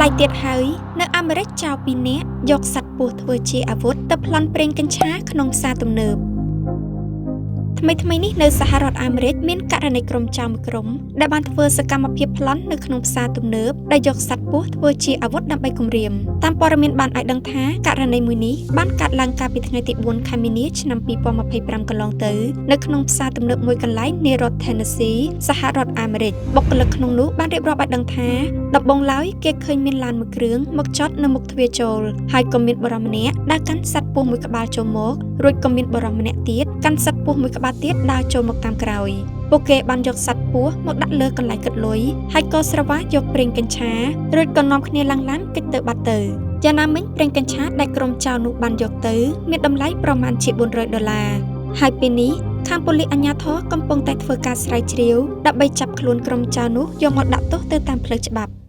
ប្លែកទៀតហើយនៅអាមេរិកចោរពីរនាក់យកសត្វពស់ធ្វើជាអាវុធទៅប្លន់ប្រេងកញ្ឆាក្នុងផ្សារទំនើបថ្មីថ្មីនេះនៅសហរដ្ឋអាមេរិកមានករណីក្រុមចោរមួយក្រុមដែលបានធ្វើសកម្មភាពប្លន់នៅក្នុងផ្សារទំនើបដែលយកសត្វពស់ធ្វើជាអាវុធដើម្បីគំរាមតាមព័ត៌មានបានឲ្យដឹងថាករណីមួយនេះបានកើតឡើងកាលពីថ្ងៃទី4ខែមីនាឆ្នាំ2025កន្លងទៅនៅក្នុងផ្សារទំនើបមួយកន្លែងនៃរដ្ឋ Tennessee សហរដ្ឋអាមេរិកបុគ្គលិកក្នុងនោះបានរៀបរាប់ឲ្យដឹងថាដំបូងឡើយគេឃើញមានឡានមួយគ្រឿងមកចតនៅមុខទ្វារចូលហើយក៏មានបុរសម្នាក់ដើរកាន់សត្វពស់មួយក្បាលចូលមករួចក៏មានបុរសម្នាក់ទៀតកាន់សត្វពស់មួយក្បាលទៀតដើរចូលមកតាមក្រោយពួកគេបានយកសត្វពស់មកដាក់លើកន្លែងគិតលុយហើយក៏ស្រវាយកប្រេងកញ្ឆារួចក៏នាំគ្នាឡើងឡានគេចទៅបាត់ទៅយ៉ាងណាមិញប្រេងកញ្ឆាដែលក្រុមចោរនោះបានយកទៅមានតម្លៃប្រមាណជា400ដុល្លារហើយពេលនេះខាងប៉ូលីសអាជ្ញាធរកំពុងតែធ្វើការស្រាវជ្រាវដើម្បីចាប់ខ្លួនក្រុមចោរនោះយកមកដាក់ទោសទៅតាមផ្លូវច្បាប់។